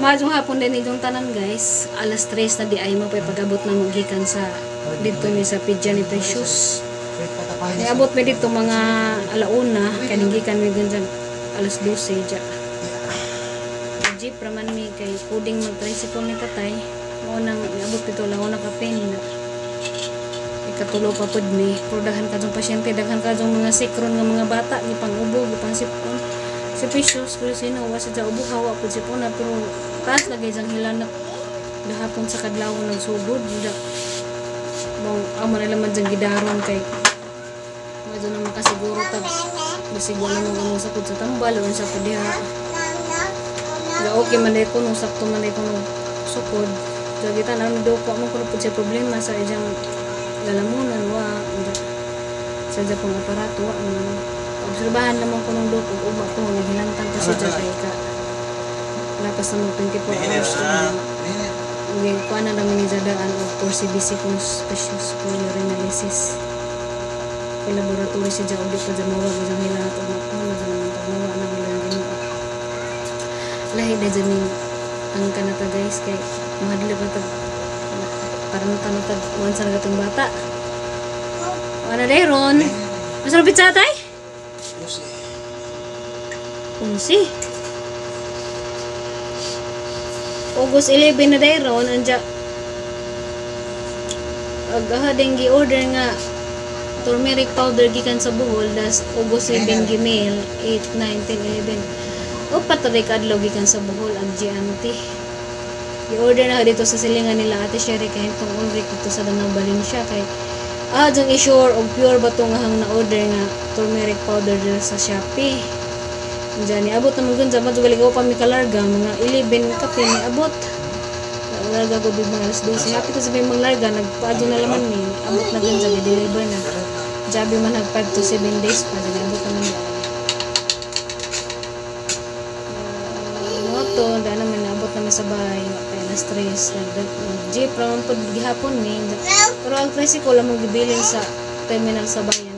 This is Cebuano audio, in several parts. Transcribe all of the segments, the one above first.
Maayong hapon din inyong tanan guys. Alas 3 na di ay mo pa'y pag-abot na gikan sa dito mi sa Pidya ni Precious. Niabot mi dito mga alauna, kaning gikan mi ganyan alas 12 ja. Jeep raman mi kay kuding mag-tricycle ni tatay. Mao nang niabot dito lang na kapin na. Ikatulo pa pud mi. Pero daghan kadtong pasyente, daghan kadtong mga sikron nga mga bata gipang-ubo, gipang sipon. Si Precious pero sino wa sa ubo hawa pud sipon na pero taas lagay jang hilanat gahapon sa kadlaw nagsugod da mong amo na laman jang gidaron kay medyo na makasiguro tag bisig wala mo gumo sa pud sa tambal o sa pud diha ga okay man day kuno sakto man day kuno sukod so kita na do ko mo kuno pud siya problema sa ijang lalamunan wa sa ijang pang aparato wa man obserbahan lamang kunong dok ug uba ko nga hilantan pa siya kay ka lapas na mag 24 hours na kuha na namin ni Zadaan og 4CBC kung suspicious for urinalysis kay laboratory si Jaw di pa dyan mawag dyan hilanat og makuha na dyan naman tagmawa na nila Ginoo lahi na dyan yung ang kanata guys kay mahadlok na tag parang tanatag kuhan sa nagatong bata wala na ron masarap pizza tay? 11. August 11 na dayron anja agaha din gi-order nga turmeric powder gikan sa Bohol das August 7 gi-mail 8 9 10 11 o patuloy kadlaw gikan sa Bohol ang GMT i-order na dito sa silingan nila Ate Sherry kay itong Ulrich dito sa Danau Valencia kay dyan i-sure og pure ba itong ahang na-order nga turmeric powder dito sa Shopee. Diyan, niabot naman gun dyan, madugaligaw pa mi kalarga, mga 11 kape, niabot. Larga ko mga alas 12. Happy to sabi mga larga, nagpaadyo na laman mi. Abot na gun dyan, i-deliver na. Jabi man nag 5 to 7 days pa, dyan, abot naman dyan. Moto, daan naman, naabot naman sa bahay, kaya na stress. Nag-jeep, raman po gihapon mi. Pero ang tricycle, lamang gibilin sa terminal sa bayan.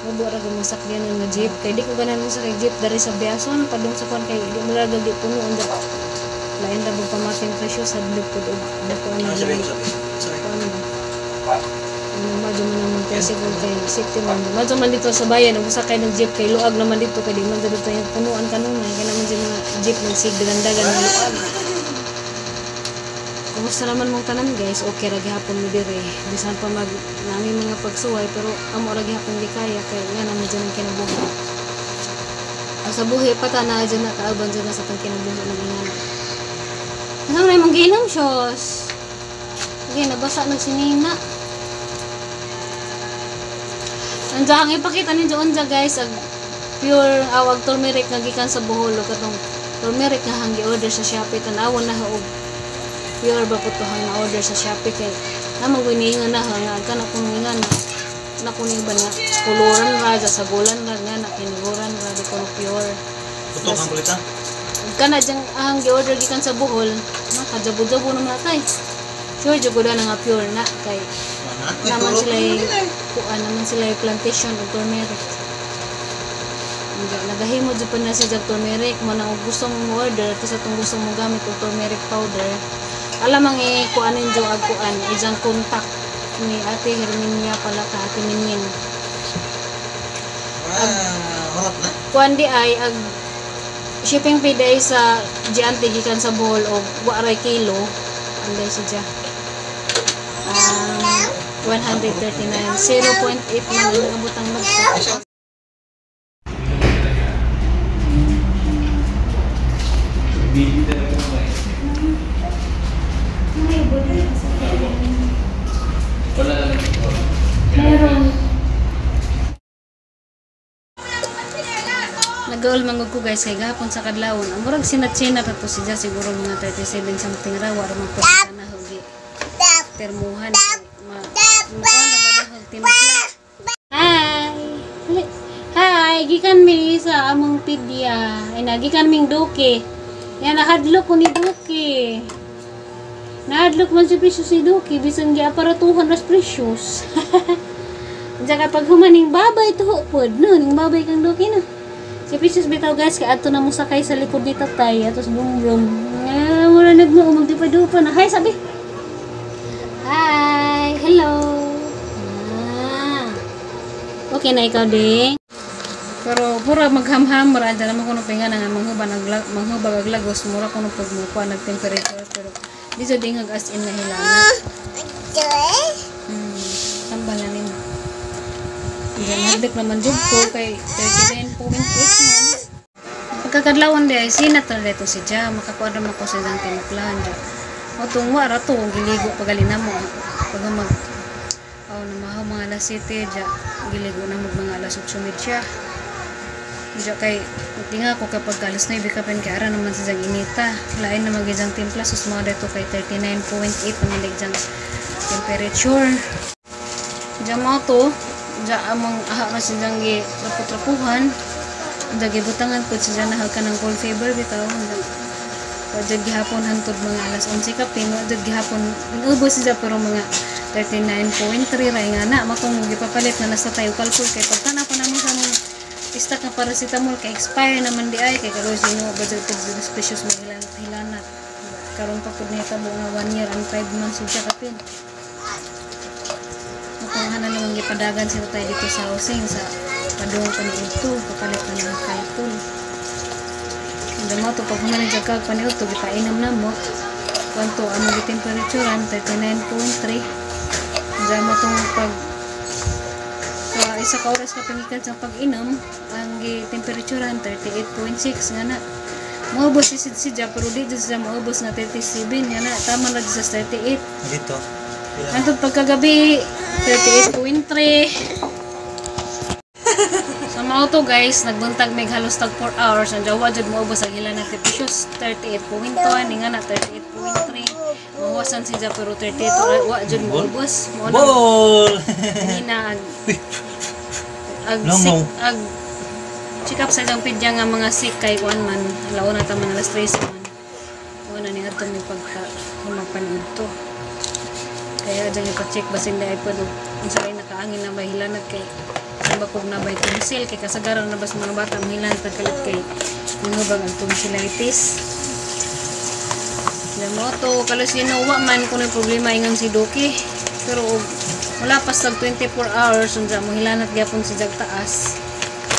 Mubo ra gud masakyan nga jeep kay di ko ganan mo sakay jeep dari sa Biason padung sa kuan kay di mo larga di puno unta lain ra bug pamating presyo sa dlip pud og dako ana ano madyo man ang tricycle kay safety man madyo man dito sa bayan ug sakay ng jeep kay luag naman dito kay di man dito yung punuan kanunay kay naman sa mga jeep nagsig dagandagan ng luag. Kumusta naman mong tanan guys? Okay ra gihapon mi dire. Bisan pa mag nami mga pagsuway pero amo ra gihapon di kaya kay nga naman dyan ang kinabuhi. Sa buhi pa ta na dyan nakaaban dyan na sa tang kinabuhi ng ingana. Ano na imong giinom syos? Okay, nabasa ng sinina. Andiyan ang ipakita ninyo unja guys ag pure awag turmeric nga gikan sa Bohol o katong turmeric nga hang gi-order sa Shopee tan-awon na og pure ba po to hang na-order sa Shopee kay namang guniingan na hang kana kung ingan na kuning ba na kuluran ra sa gulan ra nga na kinuguran ra di ko pure putok ang kulita kana diyang ang gi-order gikan sa Bohol makajabo-jabo naman natay sure jud na nga pure na kay naman sila kuan naman sila plantation og turmeric. Nagahimo jud pa na siya turmeric mo na gusto mo order to sa tong gusto mo gamit og turmeric powder. Alam ang i-kuan ninyo ag kuan isang contact ni Ate Herminia pala ka Ate Minyin. Ag kuan di ay ag shipping fee day sa GMT gikan sa Bohol og wa ray kilo anday siya. 139 0.8 man ang abot ang magka. Meron. Nagaul mangod ko guys kay gahapon sa kadlawon. Ang murag sinat-sinat ato siya siguro mga 37 something ra wa ra man pud na hugi. Termuhan ma timpla. Hi. Hi, gikan Gikan mi sa among pidya. Ay, nagikan ming Duki. Yan, nahadlok ko ni Duki. Nahadlok man si Precious si Duki. Bisan giaparatuhan ras Precious. Diyan kapag humaning babay tuho pod no, ning babay kang Duki no. Si Precious bitaw guys, kay adto na mo sakay sa likod ni tatay atos brum brum. Nga wala nagmao magdupa-dupa na. Hi sabi. Hi, hello. Ah. Okay na ikaw ding. Pero pura maghamham ra dyan naman kuno pinga nga manghubag manghubag ag lagos mura kuno pag mukuha nag temperature pero di jud ingag as in nga hilanat. Tambal na nimo. Diyan hadlok naman jud ko kay 39.8 man. Pagkakadlawon di ay sinat na dito si Ja, makakuha naman ko sa isang timplahan ja. O tungwa ra to giligo pagali na mo. Pag mag aw na mahaw mga alas 7 ja, giligo na mag mga alas 8:30. Ja kay tinga ko kapag alas 9 kapin kay ara naman sa jang inita. Lain na magijang timpla sus mga dito kay 39.8 naman jang temperature. Ja mo to, ja among aha na sa jang gi trapu-trapuhan. Ja gibutangan pud sa jang nahag ka ng cold fever bitaw. Wa jud gihapon hantod mga alas 11 kapin, wa jud gihapon ubos siya pero mga 39.3 ra nga na matong gipapalit na nasa tayo kalkul kay pagtanaw pa namo sa among stock nga paracetamol kay expire naman di ay kay karon sino ba jud pud suspicious mo hilanat. Karon pa pud nahitabo nga 1 year and 5 months siya kapin. Matong hanan naman gipadagan sila tayo dito sa housing sa padung paniud to papalit na ng kalkul. Hindi mo to pag humanin dyan kag paniud to gipainom na mo. Kwanto ang mga temperaturean 39.3. Diyan mo tong pag ka isa ka oras ka pangikan sa pag-inom ang temperaturean 38.6 nga na. Maubos si si siya pero di dyan siya maubos nga 37 nga na tama na dyan sa 38. Dito. Antod pagkagabi 38.3. Sa mga to guys, nagbuntag mig halos tag 4 hours ang jawa jud moubos ang ila na precious 38.1 nga na 38.3. Mahuwasan siya pero 38 wa jud moubos. Mo na Ball! kanina ag ag Langaw. sick ag check up sa isang pedya nga mga sick kay kuan man alauna ta man alas 3 man. Mo na ni adto may pagka humapanood to. Kaya dyan ipa-check basin di ay pwede unsa ay nakaangin na ba hilanat kay bakog na ba tonsil kay kasagaran na ba sa mga bata mahilanat kalit kay nangubag ang tonsillitis. Yan mo to kalos wa man kuno problema ingon si Duki pero og wala pa sa 24 hours unsa mo hilanat gyapon si jag taas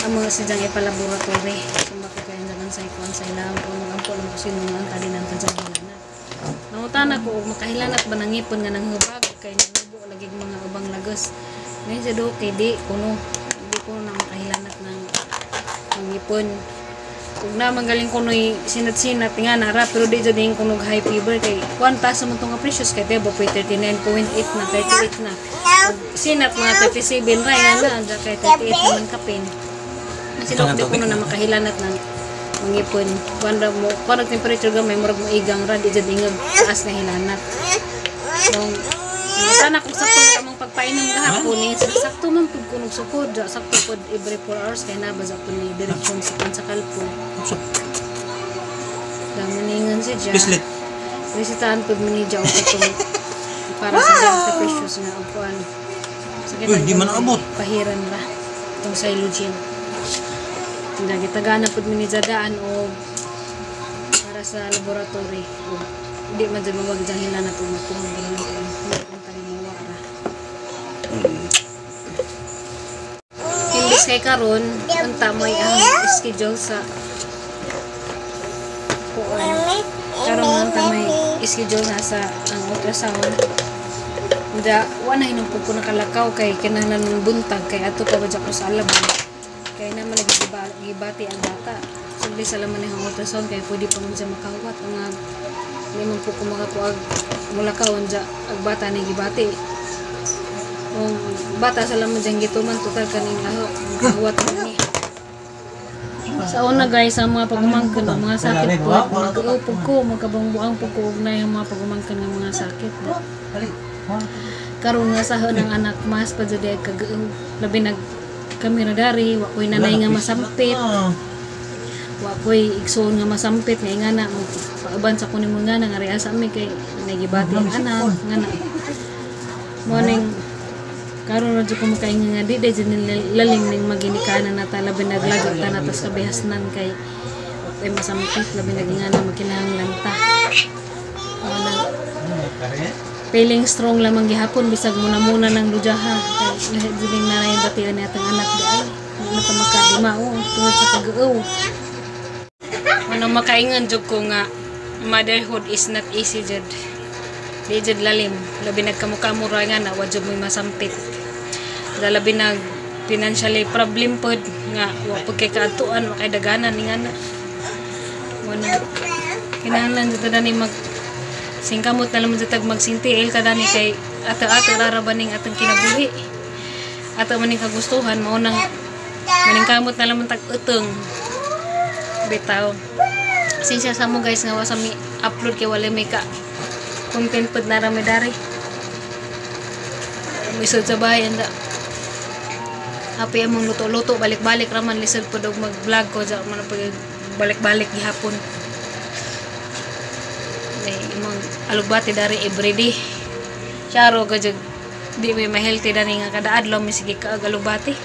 ang mga si jang ipalaboratory kung bakit kaya dagan sa ikuan sa ilang kung magampo lang ko sino nga ang kalinan ta jang hilanat. Nangutana ko og makahilanat ba nangipon nga nanghubag kay nanubo lagi mga ubang lagos. Ngayon si Duki di kuno na makahilanat ng ngipon. Ug na manggaling kuno'y sinat-sinat nga nara pero di jud yung kunog high fever kay kuan ta sa nga precious kay diba po 39.8 na 38 na. Ug sinat mga 37 ra nga na anja kay 38 naman kapin. Sino di kuno na makahilanat ng mangipon. Kuan ra mo kuan temperature gamay murag mo igang ra di jud ingag taas nga hilanat. So, sana kung sakto among pagpainom gahapon eh, sakto man pud kunog sukod, sakto pud every 4 hours kay nabasa pud ni direksyon sa kan sa kalpo. Damaningan si Ja. Pislit. Resitahan pud mi ni Ja og katong para sa wow! Sa precious nga og kuan. Sakit Uy, di man naabot. Pahiran ra tong Xylogene. Hindi gitagana pud mi ni Ja daan og para sa laboratory. Og di man jud mawag jang hilanat og matuhog lang kay ang talimuwa ra. Imbis kay karon unta mo ang schedule sa kuan. Karon unta may schedule na sa ang ultrasound. Da wa na hinumpog ko nakalakaw kay kinahanglan buntag kay ato pa ba ko sa Alabang. Kay naman lagi gibati ang bata. Sugli sa laman ang ultrasound kay pwede pa man siya makahuwat ang mga di man po ko makakuag mulakaw unja ag bata ni gibati. Kung bata sa laman diyang gituman total kaning aho makahuwat man ni. Sa una guys, ang mga pagumangkon ang mga sakit po, magkaupog ko, magkabangbuang po ko ugnay ang mga pagumangkon ng mga sakit. Karon nga sa ng anak mas pa jud ay kag labi nag Kami ra dari, wa koy nanay nga masampit. Wa koy igsoon nga masampit nga ingana magpauban sa kunin mo nga nga asa mi kay nagibati ang anak nga na. Mo ning karon ra jud ko makaingon nga di jud lalim ning maginikanan nata, labi naglago ta na tas kabihasnan kay wa koy masampit, labi nagingana magkinahanglan ta. Mo nang feeling strong lamang gihapon bisag muna-muna ng lujaha kay lahi jud ning nanay bation ni atong anak di ay na ta makadimao tungod sa pag-uaw. Ano makaingon jud ko nga motherhood is not easy jud. Di jud lalim, labi nagkamukha-mura nga na wa jud mo'y masampit. Labi nag financially problem pod nga wa pud kay kaadtuan, wa kay daganan ni nga na. Wala kinahanglan jud ta dani mag singkamot na lang jud tag magsintiil ta dani kay ato-ato ra ba ning atong kinabuhi. Ato man ning kagustuhan mao nang maningkamot na lang tag utong bitaw. Sinsya sa mo guys nga wa sa mi upload kay wala may ka content pod na ra mi dari. Misod sa bahay anda. Happy among luto-luto, balik-balik ra man lisod pod og mag-vlog ko ja man pag balik-balik gihapon. Ay imong alugbati dari everyday. Charo ka jud di may ma-healthy dani nga kada adlaw mi sige ka og alugbati.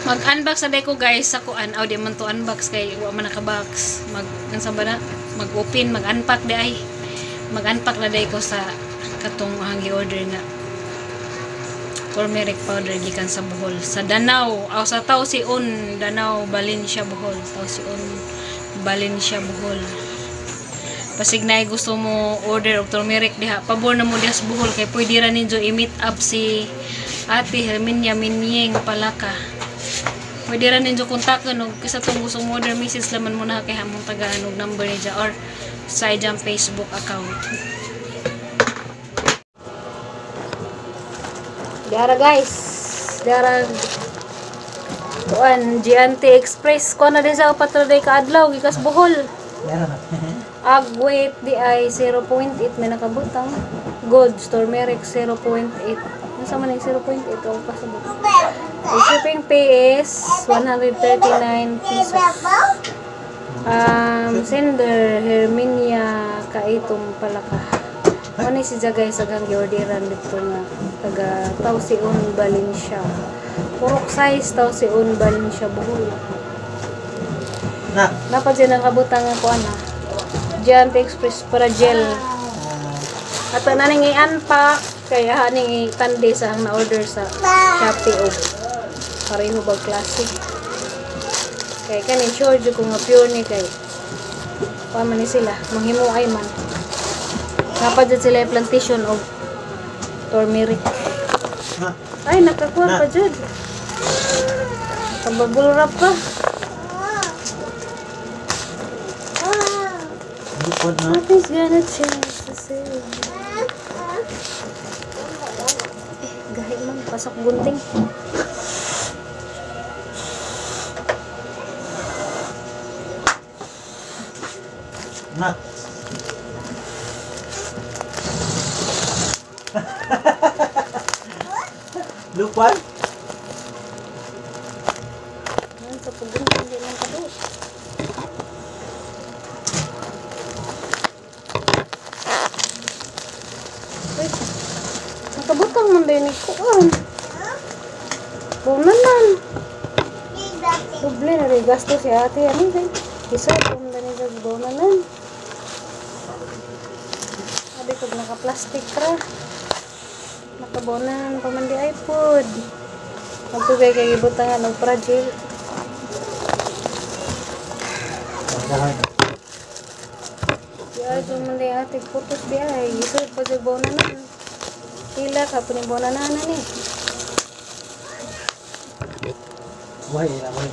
Mag-unbox na ko guys sa kuan. Aw di man to unbox kay wa man naka-box. Mag unsa ba na? Mag-open, mag-unpack di ay. Mag-unpack na day ko sa katong ang gi-order nga turmeric powder gikan sa Bohol, sa Danao, aw sa Tausion, Danao, Valencia, Bohol. Tausion, Valencia, Bohol. Pasig na gusto mo order og turmeric diha, pabor na mo diha sa Bohol kay pwede ra ninyo i-meet up si Ate Herminia Minyeng Palaka. Pwede ra ninyo kontakan og kaysa tong gusto mo order, message laman mo na kay hamong tagaan og number niya or sa iyang Facebook account. Diara guys, diara kuan GNT Express kuan na din sa patro day kaadlaw gikas Bohol. Ag weight di ay 0.8 may nakabutang. Goods turmeric 0.8. Unsa man ang 0.8 ang pasabot. The shipping fee is 139 pesos. Sender Herminia Kaitum Palaka. Ano si Jagay sa gang giorderan dito nga taga Tausion, Valencia. Purok size Tausion, Valencia, Bohol. Na. Dapat siya nakabutang nga kuan ha. Giant Express para gel. At na ning i-unpack kaya haning itande sa ang na-order sa Shopee og pareho bag klase. Kay kani sure jud ko nga pure ni kay kuan man ni sila manghimuay man. Dapat jud sila plantation og turmeric. Ay nakakuha pa jud. Kababul wrap pa. Nothing's gonna change the same. Eh, gahi man. Pasok gunting. Na. Lupan? Ano sa paggunting? Hindi lang kados. Wait. Nakabutang man din ni kuan. Bunanan. Doble na rin gasto si ate. Ano din? Isa, kung na rin sa bunanan. Abi kog naka-plastic ra. Nakabonan pa man di iPod. Magtugay kay gibutangan og fragile. Di ay man di ate putos di ay. Isod pa sa bonanan. Pila ka po ni bonanan ni. Why na mo ni?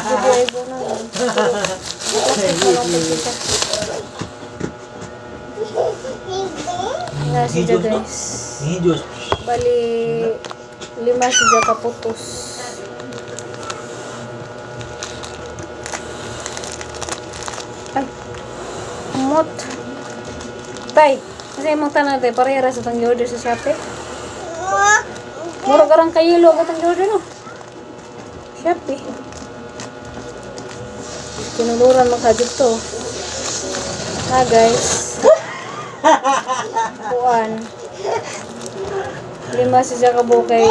Di ay bonanan. Na siya guys. Bali 5 siya kaputos. Ay. Mot. Tay. Kasi imong tanan tayo, pareha sa tang order sa Shopee. Murag arang kayilo ang atang order no. Shopee. Kinuluran man ka dito. Ha guys. Kuan. Lima siya ka bukay.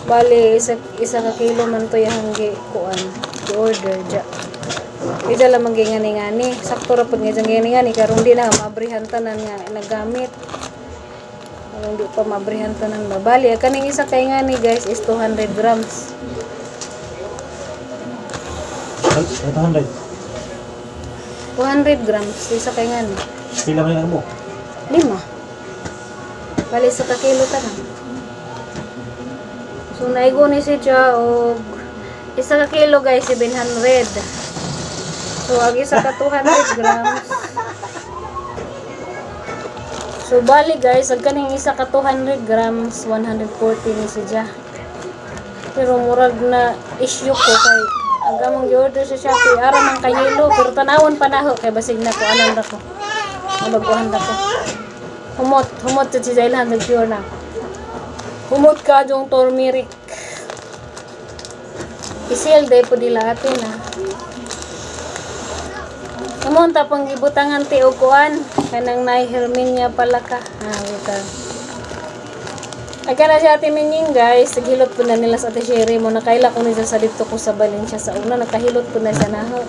Bali isa ka kilo man to yang gi kuan. Gi-order ja. Ija lamang ngani-ngani. Sakto ra pud nga dyan ngani-ngani karon di na maabrihan tanan nga nagamit. Karon di pa maabrihan tanan ba. Bali kaning isa kay ngani guys is 200 grams. 200. 200 grams isa kay ngani. Pila man mo? Lima. Bali sa ka kilo tanan. So naigo ni siya og isa ka kilo guys 700. So ang isa ka 200 grams. So bali guys, ang kaning isa ka 200 grams 140 ni siya. Pero murag na issue ko kay ang among gi-order sa Shopee ara man kayelo pero tanawon pa naho kay basig na ko anan ra ko. Mabaguhan ra ko. Humot, humot sa siya ilhan nag-pure na. Humot ka yung turmeric. Isil day po nila atin ah. Amon tapang gibutangan ti og kuan kanang nay Herminia pala ka. Ah, wait ah. Ay kana siya Ate Minying guys, naghilot po na nila sa Ate Sherry mo nakaila ko niya sa dito ko sa Valencia sa una nakahilot po na siya naho.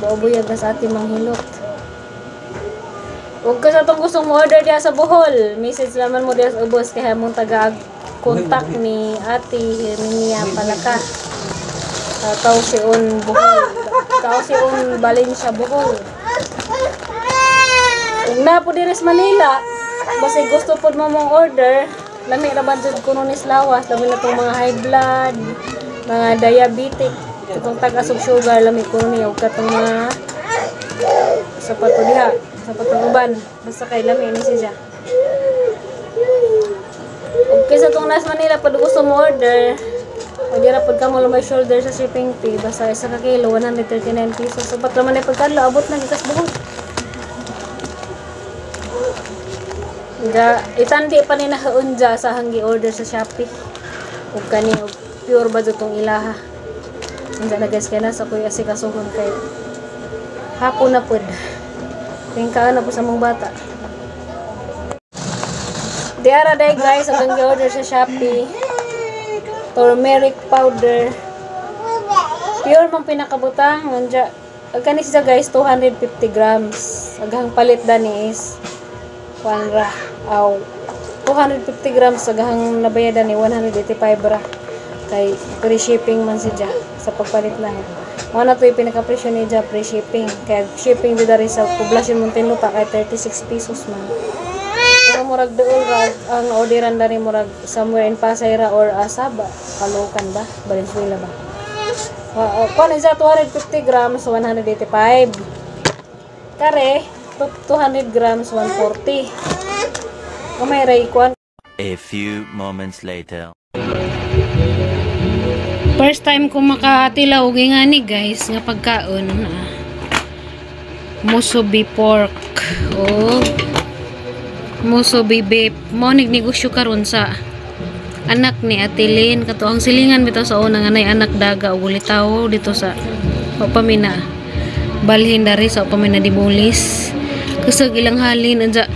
Baobuyag na sa ate manghilot. Huwag ka sa itong gustong mo order diya sa Bohol. Message laman mo diya sa ubos kaya mong taga contact ni Ate Herminia Palaka. Tao si on Bohol. Tao si on Valencia Bohol. Ug na po diri sa Manila, basta gusto pod mo mong order, lami ra ba jud kuno ni lawas, lami na tong mga high blood, mga diabetic, katong tag-as og sugar, lami kuno ni og katong mga sa pato diha, sa patong uban, basta kay lami ni siya. Ug kaysa tong nas Manila pud gusto mo order, pwede ra pud kamo lumay shoulder sa shipping fee, basta isa ka kilo 139 pesos. Upat ra man ay pagkadlaw, abot na gikas Bohol. Ga itandi pa ni nahaon dya sa hanggi order sa Shopee. Ug kani og pure ba jud tong ilaha. Unsa na guys kay nasa kuy asikasuhon kay hapon na pud. Tingkaan na po sa mong bata. Di ara day guys ang order sa Shopee. Turmeric powder. Pure mang pinakabutang anja. Ag kani siya guys 250 grams. Aghang palit dani is kuan ra. Aw 250 grams aghang nabayadan ni 185 ra. Kay free shipping man siya sa pagpalit lang. Mao na to'y pinakapresyo ni ja free shipping. Kaya shipping di dari sa Poblacion Muntinlupa kay 36 pesos man. Pero murag duol ra ang orderan dani murag somewhere in Pasay ra or Asaba, Caloocan ba, Valenzuela ba. Kuan siya 250 grams 185. Kare 200 grams 140. Kamay ray kuan. A few moments later. First time ko makatilaw og ingani guys nga pagkaon na musubi pork o musubi beef. Mao nig negosyo karon sa anak ni Ate Lynn kato ang silingan bitaw sa una nga nay anak daga og ulitaw dito sa Opamina balhin dari sa Opamina Dibulis. Kusog ilang halin anja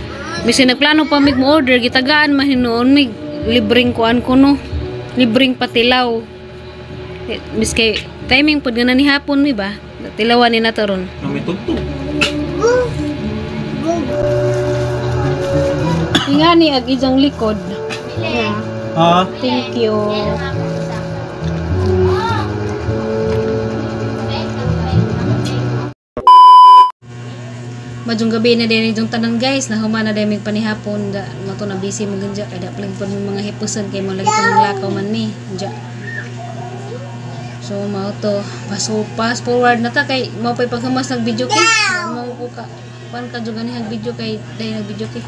bisin nagplano pa mig mo order gitagaan man hinuon mig libreng kuan kuno libreng patilaw. Miski timing pud nga ni hapon mi ba tilawan ni nato ron. May tugtog. Ingani ag ijang likod. Yeah. Ha? Thank you. Madyong gabi na din yung tanan guys, nahuma na din mig panihapon da mato na busy mo ganja kay da palang pud mga hipusan kay mo lagi pang lakaw man mi dya. So mao to, pass forward na ta kay mao pay paghumas nag video kay mao ko ka kuan ka jud ganiha video kay dahil nag video kay.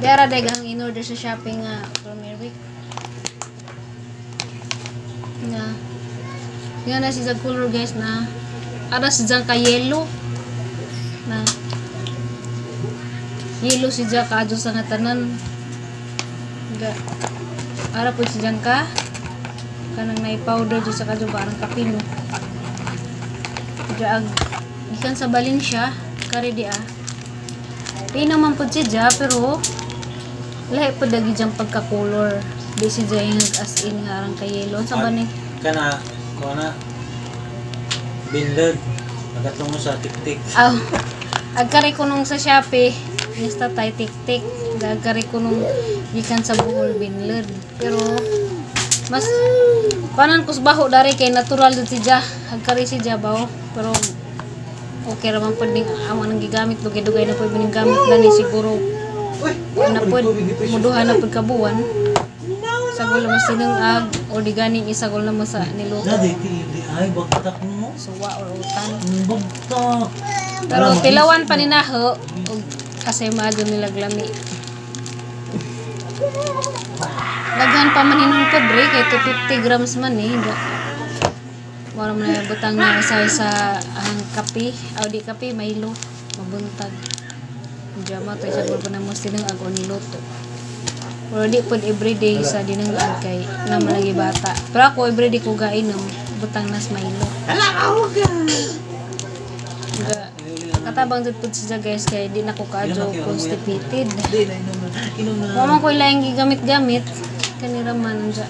Dara day gang in order sa shopping nga turmeric. Nga. Nga na siya color, guys, na. Ara siya ka yellow. Na. Yellow siya kaadyo sa nga tanan. Nga. Ara po siya ka. Kanang nay powder jud sa kadyo parang kapino. Diya ag gikan sa Valencia, kari di ah. Di naman po siya pero lahi po dagi diyang pagka-color. Di siya yung as in nga arang ka-yellow. Sa ba ni? Kana, kuha na. Binlad. Nagatlong mo sa tik-tik. Aw, agkari ko nung sa Shopee, basta tay tik-tik. Agkari ko nung gikan sa Bohol binlad. Pero mas panan kus baho dari kay natural jud siya. Agkari siya bawo. Pero okay ra man pud ning amo nang gigamit, dugay-dugay na pud mining gamit gani siguro. Na pud muduha na pud ka buwan. Sagol na mas tinungag o di gani isagol na mo sa niluto. Na, di, di, di, ay, bagtak mo. Suwa or utan. Bagtak. Pero tilawan pa ni naho ug kasi maadyo nila glami. Daghan pa man hinon pod re kay 250 grams man eh. Wala man na butang na usay sa ang kape, aw di kape, Milo, mabuntag. Diya mo to isagol pa na mo tinungag o niluto. Pero di pod everyday sa dinungag kay naman lagi bata. Pero ako everyday ko gainom butang nas Milo. Ga, katabang jud pud siya, guys, kay di na ko kaadyo constipated. Di, na, inom na. Inom na. Wa man ko ilang gigamit-gamit kanira man unsa.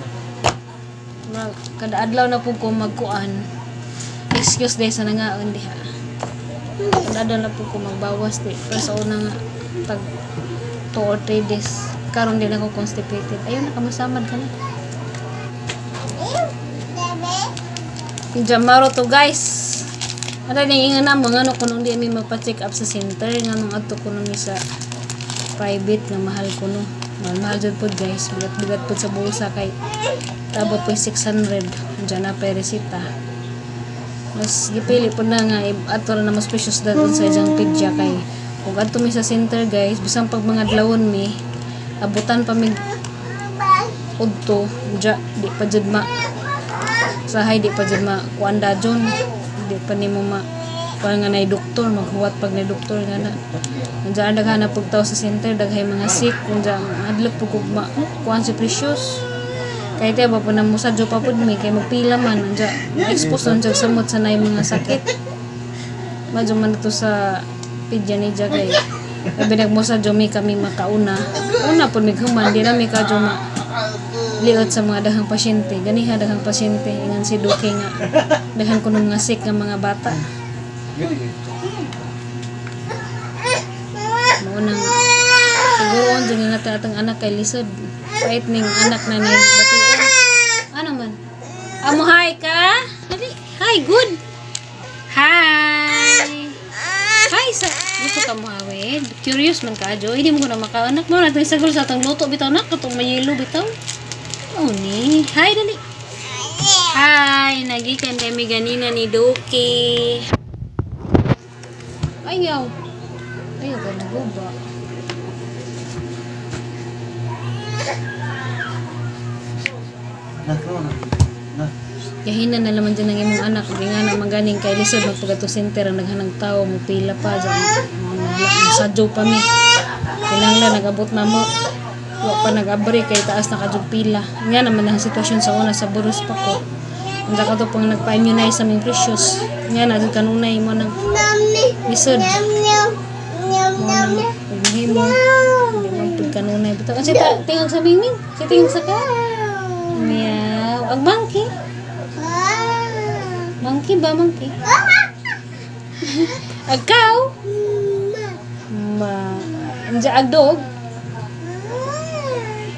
Murag, kada adlaw na pud ko magkuan. Excuse day sa nangaon diha. Kada adlaw na pud ko magbawas di. Pero sa una nga tag 2 or 3 days karon di na ko constipated. Ayun, nakamusamad ka na. Jamaro to, guys. Ano ni ingon na mo ngano kuno di mi magpa-check up sa center, nganong adto kuno mi sa private nga mahal kuno. Mahal mahal jud pod, guys, bigat-bigat pod sa bulsa kay tabot po 600 diyan na pa resita. Mas gipili pod na nga adto ra na mas precious dadon sa iyang pedya kay ug adto mi sa center, guys, bisan pag mga adlawon mi abutan pa mig udto dya di pa jud ma sahay, di pa jud ma kuan dajon, di pa nimo ma kuan nga nay doktor maghuwat pag nay doktor nga na. Unsa daghan na pugtaw sa center, daghay mga sick unsa hadlok pug kog ma kuan si Precious kay te ba po na musadyo pa pud mi kay magpila man unsa expose nun siya samot sa nay mga sakit. Madyo man to sa pidya ni Jack kay labi nagmusadyo mi kami makauna una pud mig human di na mi kadyo ma liot sa mga daghang pasyente. Ganiha daghang pasyente ingan si Duque nga daghan kuno mga sick nga mga bata. Mao nang siguro on jud nga atong anak kay lisod. Pait ning anak na nay bation. Ano man? Amo hi ka? Dali. Hi, good. Hi. Hi sa gusto ka mo awid. Curious man ka, Jo. Hindi mo ko na makaanak mo. Natin sagol sa atong luto bitaw nak katong mayelo bitaw. Oh ni. Hi, dali. Hi, nagikan kami ganina ni Doki. Ayaw. Ayaw ka naguba. Na, kuha na. Na. Yahinan na naman dyan ang imong anak. Di nga na maganing kay lisod magpagato center ang naghanang tao mo pila pa dyan. Musadyo pa mi. Kinahanglan nag-abot na mo. Wa pa nag-abri kay taas na kadyog pila. Nga naman ang sitwasyon sa una sa Burus pa ko. Unsa ka to pang nagpa-immunize sa aming Precious. Nga na jud kanunay mo nang lisod. Mo nang paghimo. Hindi man pud kanunay. Bitaw ang sita tingog sa mingming. Si tingog sa ka. Meow. Ang monkey. Monkey ba? Monkey? Agkaw? Ma. Andiya ag dog?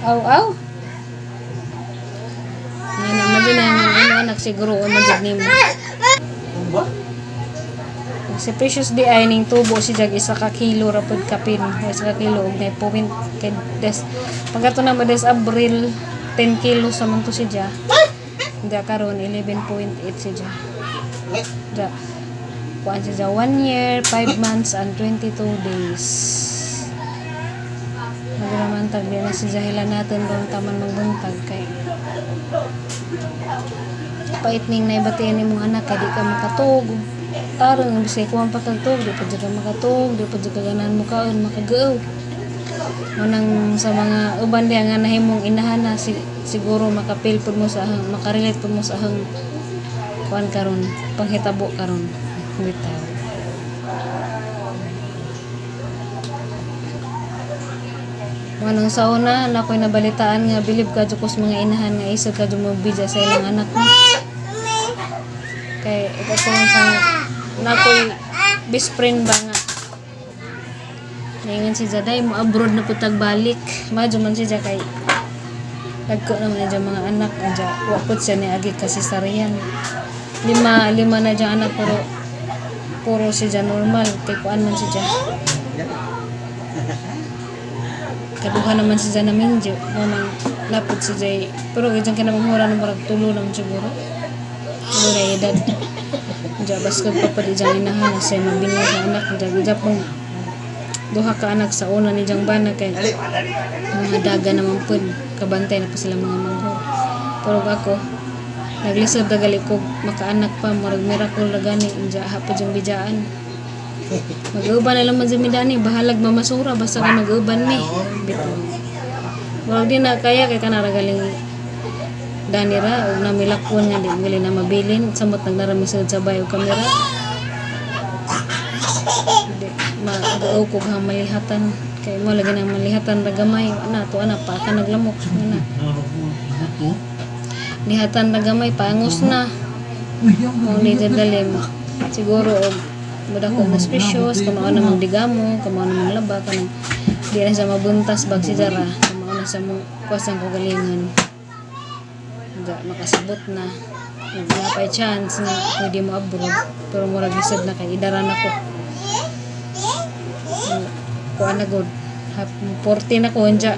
Aw, aw. Nga naman din ang ano anak siguro o man jud nimo. Ba? Si Precious di ay ning tubo si Jag isa ka kilo ra pud kapin. Isa ka kilo og nay point kay des pagkato na des Abril 10 kilos sa man to si Ja. Ja karon 11.8 si Ja. Ja. Kuan si Ja 1 year, 5 months and 22 days. Nagramantag di na si Jahila natin ron taman magbuntag kay Pait ning naibatian nimong anak kay di ka makatug. Tarong bisay kuwang pa kag tuog, di pa jud ka makatuog, di pa jud ka ganahan mukaon, makagaaw. Unang sa mga uban diha nga nahimong inahana siguro makapil pud mo sa ahang, makarelate pud mo sa ahang kuan karon, panghitabo karon. Bitaw. Manang sa una, na ako'y nabalitaan nga bilib ka jud ko sa mga inahan nga isod ka jud mogbidya sa ilang anak mo. Kay ito sa na ako'y best friend ba nga. Ningon si Jaday mo abroad na pud balik. Madyo man si kay dagko naman niya mga anak anja wa pud siya ni agi kasi sariyan. Lima na diyang anak pero puro siya normal kay kuan man siya. Kaduha naman si Jana Minjo, mo nang lapot si Jay. Pero kay dyan kinamanghura ng barag tulo naman siguro. Tulo na edad. Diya, baskag pa pa di dyan inahan na siya mabinyag ang anak. Diya, diya pong duha ka anak sa una ni Jang Bana kay mga daga naman po. Kabantay na po sila mga manghor. Pero ako, naglisod na gali ko makaanak pa, murag miracle na gani. Diya, ha pa diyang bijaan. Mag-uban na lang man sa midani, bahalag mamasura, basta ka mag-uban ni. Bitaw. Murag di na kaya kay kanara galing danira og namilakon nga di gali na mabilin samot nagdarami sa sabay og kamera. Di mag-uaw kog hang malihatan kay mo lagi nang malihatan ra gamay ana to ana pa ka naglamok ana. Lihatan ra gamay paangos na. Mao ni dalim siguro og mudako na suspicious, kamao na magdigamo, kamao na maglaba, kanang di na siya mabuntas bag si Jara, kamao na siya mo kuwasang kagalingan. Nga makasabot na, wala pa chance nga pwede mo abroad, pero murag lisod na kay idara na ko. Kuan na god, 40 na ko anja,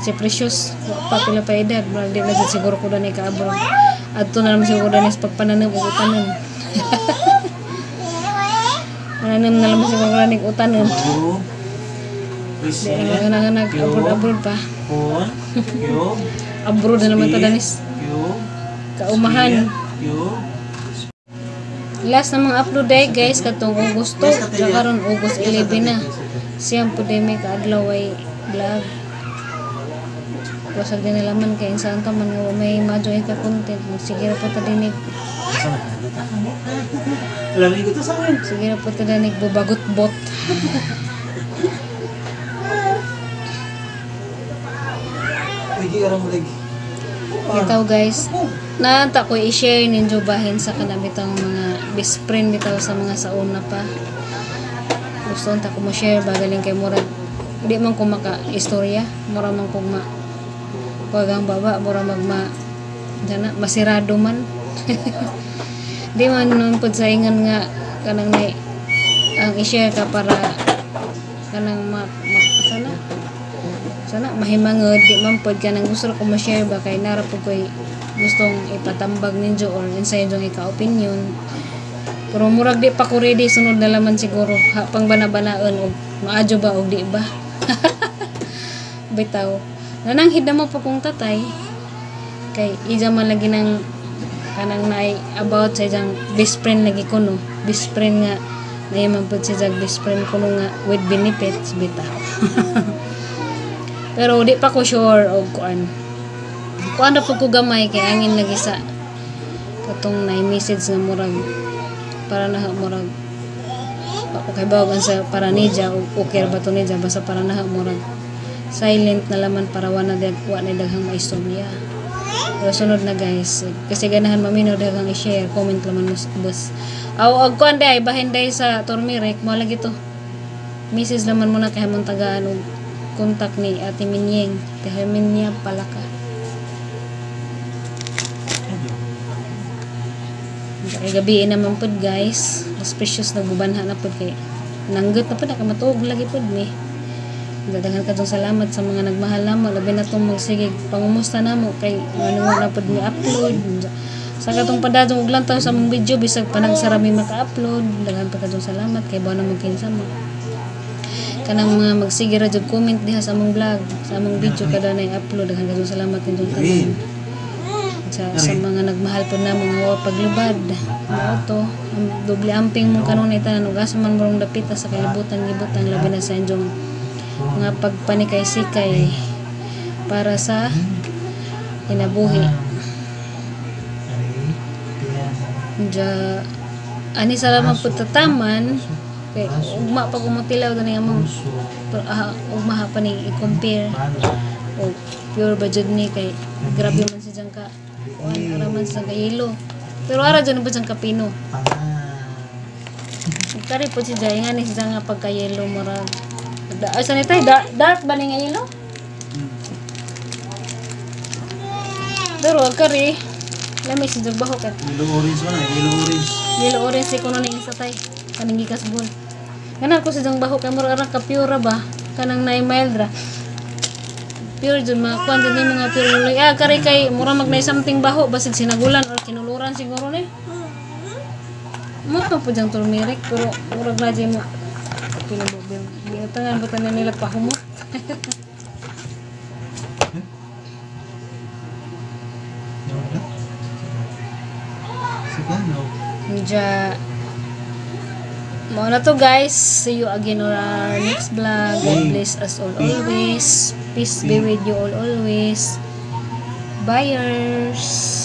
si Precious, wa pa pila pa edad, murag di na jud siguro ko dani ka abroad. Adto na naman siguro dani sa pagpananom og utanon. Mananom na lang siguro dani og utanon. Di na mga nag abroad pa. Abroad na naman ta danis. Kaumahan. Last na mga upload day guys katong Agosto, karon August 11 na. Siyam pud may kaadlaw ay vlog. Wasag din nalaman kay insan ta man nga may madyo ka content, sige ra po ta dinig. Sige ra po ta dinig bubagot bot. Bitaw guys, naanta ko i-share ninyo bahin sa kanabitang mga best friend bitaw sa mga sauna pa. Gusto unta ko mo share bagaling kay murag di man ko maka istorya, mura man ko ma wagang baba, mura magma dana masirado man. Di man nun pud sa ingon nga kanang nay ang i-share ka para kanang ma sana sana mahimangod, di man pud kanang gusto ko mo-share ba kay nara pud koy gustong ipatambag ninyo or insay inyong ika-opinion. Pero murag di pa ko ready, sunod na laman siguro ha, pang bana-banaon og maadyo ba og di ba. Bitaw nananghid na mo pa kong tatay kay ija man lagi nang kanang naay about sa ijang best friend lagi ko no, best friend nga naay man pud siya best friend ko no nga with benefits bitaw. Pero di pa ko sure og kuan. Kuan ra pud ko gamay kay angin lagi sa katong naay message nga murag para na murag ako kay bawag sa para nija og okay ra ba to nija, basta para na murag silent na laman para wa na daghang maistorya. Pero sunod na guys, kasi ganahan maminaw daghang i-share, comment laman mo boss. Aw og kuan day bahin day sa turmeric mo lagi to. Message laman mo na kay hamon tagaan og contact ni Ate Minyeng, Ate Herminia Palaka. Kay gabi naman pud guys, mas precious nagbubanha na pud kay nanggot na pud nakamatuog lagi pud mi. Daghan kadtong salamat sa mga nagmahal namo, labi na tong magsigig pangumusta namo kay ano na pud mi upload. Sa katong padadong og lantaw sa among video bisag panagsara mi maka-upload, daghan pa kadtong salamat kay bawo na mo kinsa mo. Kanang mga magsige ra jud comment diha sa among vlog, sa among video kada nay upload, daghan kadtong salamat ninyong tanan. Sa Sa mga nagmahal po na mga wa paglubad. Mao to, ang doble amping mo kanunay tanan ug asa man morong dapita sa kalibutan gibutang, labi na sa inyong mga pagpanikay-sikay para sa kinabuhi. Diya, ani sa lamang pud tataman kay ugma pa kumutilaw dani among, pero ugma ha pa ni i-compare o pure ba jud ni, kay grabe man siya dyan ka kuan, ara man sa kayelo, pero ara jud ba dyan ka pino. Kari po si Jai nga ni siya nga pagka-yellow, murag da, asa ni tay, dark, dark ba ni nga yellow? Pero kari lami si Jai baho kay Yellow orange ba na? Yellow orange. Yellow orange si kuno ning isa tay, kaning gikas ball. Kanan ko si jang baho kay murag ara ka pure ba, kanang nay mild ra. Pure jud mga kuan jud ni, mga pure luloy. Ah, kari kay mura mag nay something baho, basig sinagulan or kinuluran siguro ni. Mo pa po jang turmeric, pero murag na jay mo pinabubil. Ginutangan ba tanan nila pahumot? No, no. Sige, no. Diya, mao na to, guys. See you again on our next vlog. God bless us all always. Peace be with you all always. Buyers.